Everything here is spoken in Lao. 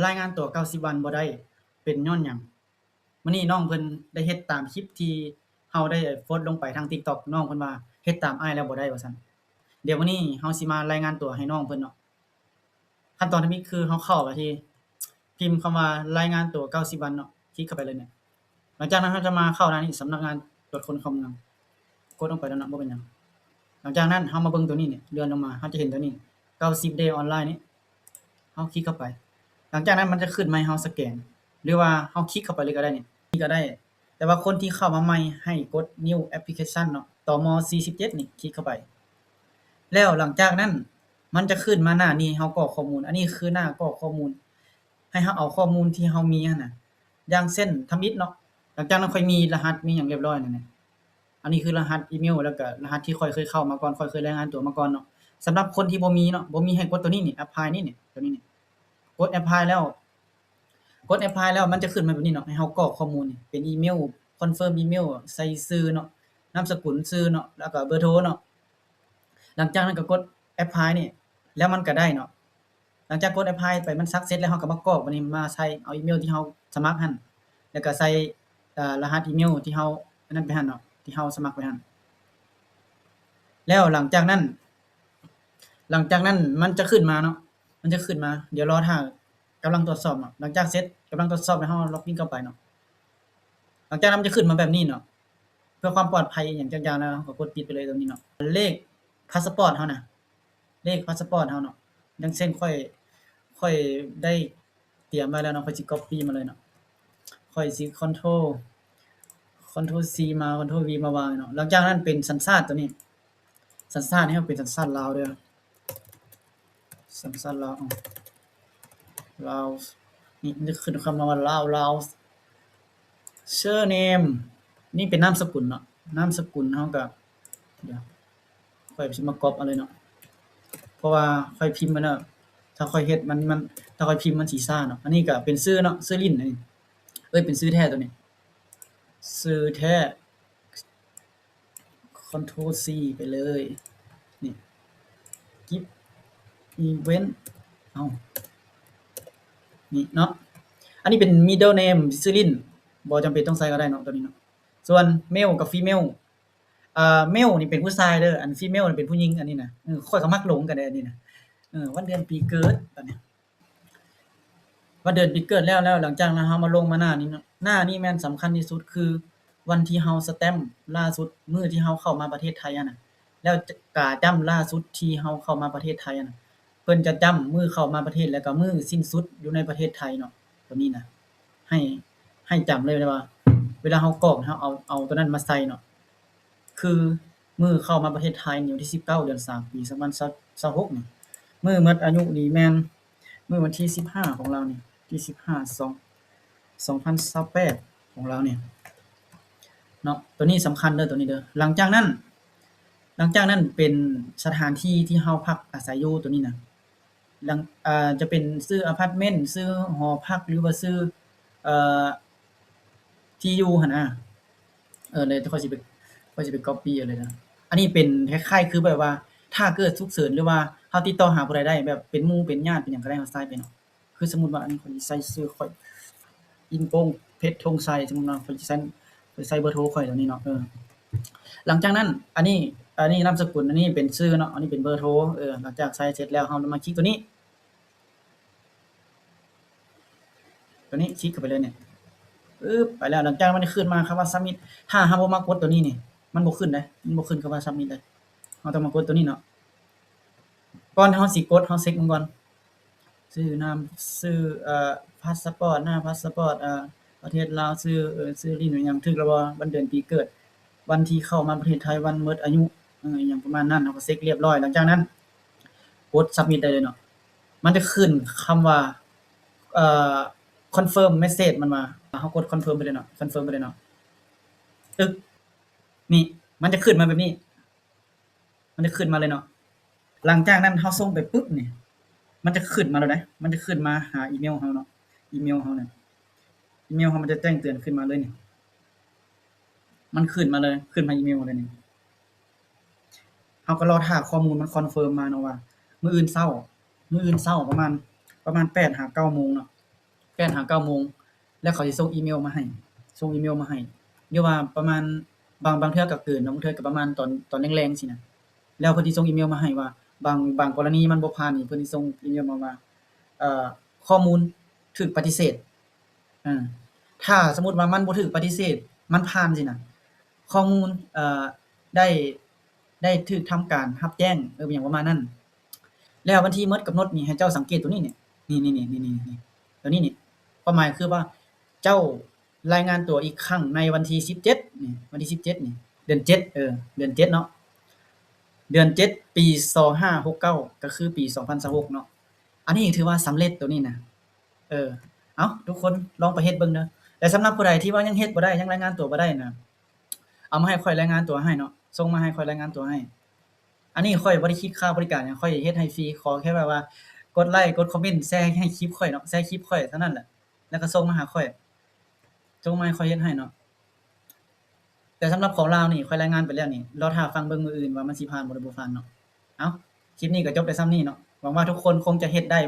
ລາຍງານຕົວເກົ້າສິບວັນບໍ່ໄດ້ ເປັນຍ້ອນຫຍັງ? ມື້ນີ້ນ້ອງເພິ່ນໄດ້ເຮັດຕາມຄລິບທີ່ເຮົາໄດ້ໂພສລົງໄປທາງ TikTok ນ້ອງເພິ່ນວ່າເຮັດຕາມອ້າຍແລ້ວບໍ່ໄດ້ວ່າຊັ້ນ. ດຽວມື້ນີ້ເຮົາຊິມາລາຍງານຕົວໃຫ້ນ້ອງເພິ່ນເນາະ. ຂັ້ນຕອນທຳອິດຄືເຮົາເຂົ້າໄປທີ່ ພິມຄຳວ່າລາຍງານຕົວເກົ້າສິບວັນເນາະ ຄລິກເຂົ້າໄປເລີຍນີ້. ຫຼັງຈາກນັ້ນເຮົາຈະມາເຂົ້າໜ້ານີ້ ສຳນັກງານກວດຄົນເຂົ້າເມືອງ ກົດລົງໄປແລ້ວເນາະ ບໍ່ເປັນຫຍັງ. ຫຼັງຈາກນັ້ນເຮົາມາເບິ່ງຕົວນີ້ນີ້ ເລື່ອນລົງມາ ເຮົາຈະເຫັນຕົວນີ້ ເກົ້າສິບເດອອນລາຍນີ້ ເຮົາຄລິກເຂົ້າໄປ. ຫຼັງຈາກນັ້ນມັນຈະຂຶ້ນມາໃຫ້ເຮົາສະແກນ ຫຼືວ່າເຮົາຄລິກເຂົ້າໄປເລີຍກໍໄດ້ນີ້ ນີ້ກໍໄດ້. ແຕ່ວ່າຄົນທີ່ເຂົ້າມາໃໝ່ໃຫ້ກົດ New Application ເນາະ ຕມ ສີ່ສິບເຈັດນີ້ ຄລິກເຂົ້າໄປ. ແລ້ວຫຼັງຈາກນັ້ນມັນຈະຂຶ້ນມາໜ້ານີ້ ເຮົາກອກຂໍ້ມູນ. ອັນນີ້ຄືໜ້າກອກຂໍ້ມູນ ໃຫ້ເຮົາເອົາຂໍ້ມູນທີ່ເຮົາມີຫັ້ນນະ ຢ່າງເຊັ່ນ ທຳອິດເນາະ. ຫຼັງຈາກນັ້ນຂ້ອຍມີລະຫັດ ມີຫຍັງຮຽບຮ້ອຍແລ້ວນີ້. ອັນນີ້ຄືລະຫັດອີເມວ ແລ້ວກະລະຫັດທີ່ຂ້ອຍເຄີຍເຂົ້າມາກ່ອນ ຂ້ອຍເຄີຍລາຍງານຕົວມາກ່ອນເນາະ. ສຳລັບຄົນທີ່ບໍ່ມີເນາະ ບໍ່ມີໃຫ້ກົດຕົວນີ້ນີ້ Apply ນີ້ນີ້ ຕົວນີ້ນີ້ ກົດ Apply ແລ້ວ ກົດ Apply ແລ້ວມັນຈະຂຶ້ນມາແບບນີ້ເນາະ ໃຫ້ເຮົາກອກຂໍ້ມູນນີ້ ເປັນອີເມວ Confirm Email ໃສ່ຊື່ເນາະ ນາມສະກຸນ ຊື່ເນາະ ແລ້ວກໍເບີໂທເນາະ. ຫຼັງຈາກນັ້ນກໍກົດ Apply ນີ້ ແລ້ວມັນກໍໄດ້ເນາະ. ຫຼັງຈາກກົດ Apply ໄປ ມັນ Success ແລ້ວ ເຮົາກໍມາກອກ ບາດນີ້ມາໃສ່ເອົາອີເມວທີ່ເຮົາສະໝັກຫັ້ນ ແລ້ວກໍໃສ່ ເອີ ລະຫັດອີເມວທີ່ເຮົາອັນນັ້ນໄປຫັ້ນເນາະ ທີ່ເຮົາສະໝັກໄປຫັ້ນ. ແລ້ວຫຼັງຈາກນັ້ນ ຫຼັງຈາກນັ້ນມັນຈະຂຶ້ນມາເນາະ ມັນຈະຂຶ້ນມາ ດຽວລໍຖ້າ ກຳລັງຕວດສອບເນາະ. ຫຼັງຈາກເສັດ ກຳລັງຕວດສອບແລ້ວ ເຮົາລັອກອິນເຂົ້າໄປເນາະ. ຫຼັງຈາກນັ້ນມັນຈະຂຶ້ນມາແບບນີ້ເນາະ ເພື່ອຄວາມປອດໄພອີ່ຫຍັງຈັກຢ່າງແລ້ວ ເຮົາກໍກົດປິດໄປເລີຍຕົງນີ້ເນາະ. ເລກພາສປອດເຮົານະ ເລກພາສປອດເຮົາເນາະ ຢ່າງເຊັ່ນຂ້ອຍ ຂ້ອຍໄດ້ຕຽມໄວ້ແລ້ວເນາະ ຂ້ອຍຊິກັອບປີ້ມາເລີຍເນາະ ຂ້ອຍຊິ Ctrl Ctrl C ມາ Ctrl V ມາວາງເນາະ. ຫຼັງຈາກນັ້ນເປັນສັນຊາດຕົວນີ້ ສັນຊາດໃຫ້ເຮົາເປັນສັນຊາດລາວເດີ້ ສັນຊາດລາວ ເອົາ ລາວ ນີ້ ມັນຈະຂຶ້ນຄຳວ່າລາວ ລາວ Surname ນີ້ເປັນນາມສະກຸນເນາະ ນາມສະກຸນເຮົາກະ ດຽວ ຂ້ອຍຊິມາກອບເອົາເລີຍເນາະ ເພາະວ່າຂ້ອຍພິມມັນນະ ຖ້າຂ້ອຍເຮັດມັນ ມັນ ຖ້າຂ້ອຍພິມມັນຊິຊ້າເນາະ. ອັນນີ້ກະເປັນຊື່ເນາະ ຊື່ຫຼິ້ນ ອັນນີ້ ເອີຍ ເປັນຊື່ແທ້ຕົວນີ້ ຊື່ແທ້ Ctrl C ໄປເລີຍ ນີ້ Gift Event ເອົາ ນີ້ເນາະ. ອັນນີ້ເປັນ Middle Name ຊື່ຫຼິ້ນ ບໍ່ຈຳເປັນຕ້ອງໃສ່ກໍໄດ້ເນາະ ຕົວນີ້ເນາະ. ສ່ວນ Male ກັບ Female ເອີ Male ນີ້ເປັນຜູ້ຊາຍເດີ້ ອັນ Female ນີ້ເປັນຜູ້ຍິງ ອັນນີ້ນະ ເອີ ຂ້ອຍກໍມັກຫຼົງກັນເດ້ ອັນນີ້ນະ ເອີ ວັນເດືອນປີເກີດ ບາດນີ້ ວ່າເດືອນປີເກີດແລ້ວ ແລ້ວຫຼັງຈາກນັ້ນເຮົາມາລົງມາໜ້ານີ້ເນາະ. ໜ້ານີ້ແມ່ນສຳຄັນທີ່ສຸດ ຄືວັນທີ່ເຮົາສະແຕັມລ່າສຸດ ມື້ທີ່ເຮົາເຂົ້າມາປະເທດໄທຫັ້ນນະ ແລ້ວກາຈ້ຳລ່າສຸດທີ່ເຮົາເຂົ້າມາປະເທດໄທຫັ້ນນະ ເພິ່ນຈະຈ້ຳມື້ເຂົ້າມາປະເທດ ແລ້ວກໍມື້ສິ້ນສຸດຢູ່ໃນປະເທດໄທເນາະ. ຕົວນີ້ນະ ໃຫ້ ໃຫ້ຈຳເລີຍວ່າ ເວລາເຮົາກອກ ເຮົາເອົາ ເອົາຕົວນັ້ນມາໃສ່ເນາະ. ຄືມື້ເຂົ້າມາປະເທດໄທນີ້ ວັນທີສິບເກົ້າ ເດືອນສາມ ປີສອງພັນຊາວຫົກນີ້ ມື້ໝົດອາຍຸນີ້ແມ່ນມື້ວັນທີສິບຫ້າຂອງລາວນີ້ ທີສິບຫ້າ ສອງ ສອງພັນຊາວແປດຂອງລາວນີ້ເນາະ. ຕົວນີ້ສຳຄັນເດີ້ ຕົວນີ້ເດີ້. ຫຼັງຈາກນັ້ນ ຫຼັງຈາກນັ້ນເປັນສະຖານທີ່ທີ່ເຮົາພັກອາໄສຢູ່ ຕົວນີ້ນະ. ຫຼັງ ເອີ ຈະເປັນຊື່ອາພາດເມັນ ຊື່ຫໍພັກ ຫຼືວ່າຊື່ ເອີ ທີ່ຢູ່ຫັ້ນນະ. ເອີ ແລ້ວຂ້ອຍຊິໄປ ຂ້ອຍຊິໄປກັອບປີ້ເອົາເລີຍນະ. ອັນນີ້ເປັນຄ້າຍໆຄືແບບວ່າ ຖ້າເກີດສຸກເສີນ ຫຼືວ່າເຮົາຕິດຕໍ່ຫາຜູ້ໃດໄດ້ ແບບເປັນໝູ່ເປັນຍາດເປັນຫຍັງກໍໄດ້ ເຮົາໃສ່ໄປເນາະ. ຄືສົມມຸດວ່າອັນນີ້ຂ້ອຍຊິໃສ່ຊື່ຂ້ອຍ ອິນໂປ່ງ ເພັດ ທົງໄຊ ສົມມຸດວ່າຂ້ອຍຊິໃສ່ ຂ້ອຍໃສ່ເບີໂທຂ້ອຍຕົວນີ້ເນາະ. ເອີ ຫຼັງຈາກນັ້ນ ອັນນີ້ ອັນນີ້ນາມສະກຸນ ອັນນີ້ເປັນຊື່ເນາະ ອັນນີ້ເປັນເບີໂທ. ເອີ ຫຼັງຈາກໃສ່ເສັດແລ້ວ ເຮົາມາຄລິກຕົວນີ້ ຕົວນີ້ຄລິກເຂົ້າໄປເລີຍນີ້ ປຶບ ໄປແລ້ວ. ຫຼັງຈາກມັນຈະຂຶ້ນມາຄຳວ່າ Submit ຖ້າເຮົາບໍ່ມາກົດຕົວນີ້ນີ້ ມັນບໍ່ຂຶ້ນເດ້ ມັນບໍ່ຂຶ້ນຄຳວ່າ Submit ເດ້. ເຮົາຕ້ອງມາກົດຕົວນີ້ເນາະ. ກ່ອນເຮົາຊິກົດ ເຮົາເຊັກມັນກ່ອນ ຊື່ນາມ ຊື່ ເອີ ພາສປອດ ໜ້າພາສປອດ ເອີ ປະເທດລາວ ຊື່ ເອີ ຊື່ຫຼິ້ນຫຍັງ ຖືກແລ້ວບໍ່ ວັນເດືອນປີເກີດ ວັນທີ່ເຂົ້າມາປະເທດໄທ ວັນໝົດອາຍຸ ເອີ ອີ່ຫຍັງປະມານນັ້ນ ເຮົາກໍເຊັກລຽບຮ້ອຍ. ຫຼັງຈາກນັ້ນ ກົດ Submit ໄດ້ເລີຍເນາະ. ມັນຈະຂຶ້ນຄຳວ່າ ເອີ Confirm Message ມັນວ່າ ເຮົາກົດ Confirm ໄປເລີຍເນາະ Confirm ໄປເລີຍເນາະ. ຕຶກ ນີ້ ມັນຈະຂຶ້ນມາແບບນີ້ ມັນຈະຂຶ້ນມາເລີຍເນາະ. ຫຼັງຈາກນັ້ນເຮົາສົ່ງໄປປຶບນີ້ ມັນຈະຂຶ້ນມາແລ້ວເດ້ ມັນຈະຂຶ້ນມາຫາອີເມວເຮົາເນາະ. ອີເມວເຮົານີ້ ອີເມວເຮົາມັນຈະແຈ້ງເຕືອນຂຶ້ນມາເລີຍນີ້ ມັນຂຶ້ນມາເລີຍ ຂຶ້ນມາອີເມວເລີຍນີ້. ເຮົາກໍລໍຖ້າຂໍ້ມູນມັນ confirm ມາເນາະວ່າ ມື້ອື່ນເຊົ້າ ມື້ອື່ນເຊົ້າປະມານ ປະມານແປດຫາເກົ້າໂມງເນາະ ແປດຫາເກົ້າໂມງ ແລ້ວເຂົາຊິສົ່ງອີເມວມາໃຫ້ ສົ່ງອີເມວມາໃຫ້ ຫຼືວ່າປະມານ ບາງ ບາງເທື່ອກໍເກີນເນາະ ບາງເທື່ອກໍປະມານຕອນ ຕອນແລງໆ ຊີ້ນະ ແລ້ວເພິ່ນຊິສົ່ງອີເມວມາໃຫ້ວ່າ ບາງ ບາງກໍລະນີມັນບໍ່ຜ່ານນີ້ ເພິ່ນຊິສົ່ງອີເມວມາວ່າ ເອີ ຂໍ້ມູນຖືກປະຕິເສດ. ເອີ ຖ້າສົມມຸດວ່າມັນບໍ່ຖືກປະຕິເສດ ມັນຜ່ານຊີ້ນະ ຂໍ້ມູນ ເອີ ໄດ້ ໄດ້ຖືກທຳການຮັບແຈ້ງ ເອີ ຫຍັງປະມານນັ້ນ. ແລ້ວວັນທີໝົດກຳນົດນີ້ ໃຫ້ເຈົ້າສັງເກດໂຕນີ້ນີ້ ນີ້ໆ ໂຕນີ້ນີ້ ຄວາມໝາຍຄືວ່າ ເຈົ້າລາຍງານຕົວອີກຄັ້ງໃນວັນທີສິບເຈັດນີ້ ວັນທີສິບເຈັດນີ້ ເດືອນເຈັດ ເອີ ເດືອນເຈັດເນາະ ເດືອນເຈັດ ປີສອງຫ້າຫົກເກົ້າ ກໍຄືປີສອງພັນຊາວຫົກເນາະ. ອັນນີ້ຖືວ່າສຳເລັດໂຕນີ້ນະ. ເອີ ເອົ້າ ທຸກຄົນລອງໄປເຮັດເບິ່ງເດີ. ແລະ ສຳລັບຜູ້ໃດທີ່ວ່າຍັງເຮັດບໍ່ໄດ້ ຍັງລາຍງານຕົວບໍ່ໄດ້ນະ ເອົາມາໃຫ້ຂ້ອຍລາຍງານຕົວໃຫ້ເນາະ ສົ່ງມາໃຫ້ຂ້ອຍລາຍງານຕົວໃຫ້. ອັນນີ້ຂ້ອຍບໍ່ໄດ້ຄິດຄ່າບໍລິການຫຍັງ ຂ້ອຍເຮັດໃຫ້ຟຣີ ຂໍແຄ່ແບບວ່າກົດໄລ ກົດຄອມເມັນ ແຊໃຫ້ຄລິບຂ້ອຍເນາະ ແຊຄລິບຂ້ອຍເທົ່ານັ້ນແຫຼະ ແລ້ວກໍສົ່ງມາຫາຂ້ອຍ ສົ່ງມາໃຫ້ຂ້ອຍເຮັດໃຫ້ເນາະ. ແຕ່ສຳລັບຂອງລາວນີ້ ຂ້ອຍລາຍງານໄປແລ້ວນີ້ ລໍຖ້າຟັງເບິ່ງມື້ອື່ນວ່າມັນຊິຜ່ານບໍ່ ຫຼືບໍ່ຜ່ານເນາະ. ເອົ້າ ຄລິບນີ້ກໍຈົບໄດ້ສ່ຳນີ້ເນາະ ຫວັງວ່າທຸກຄົນຄົງຈະເຮັດໄດ້.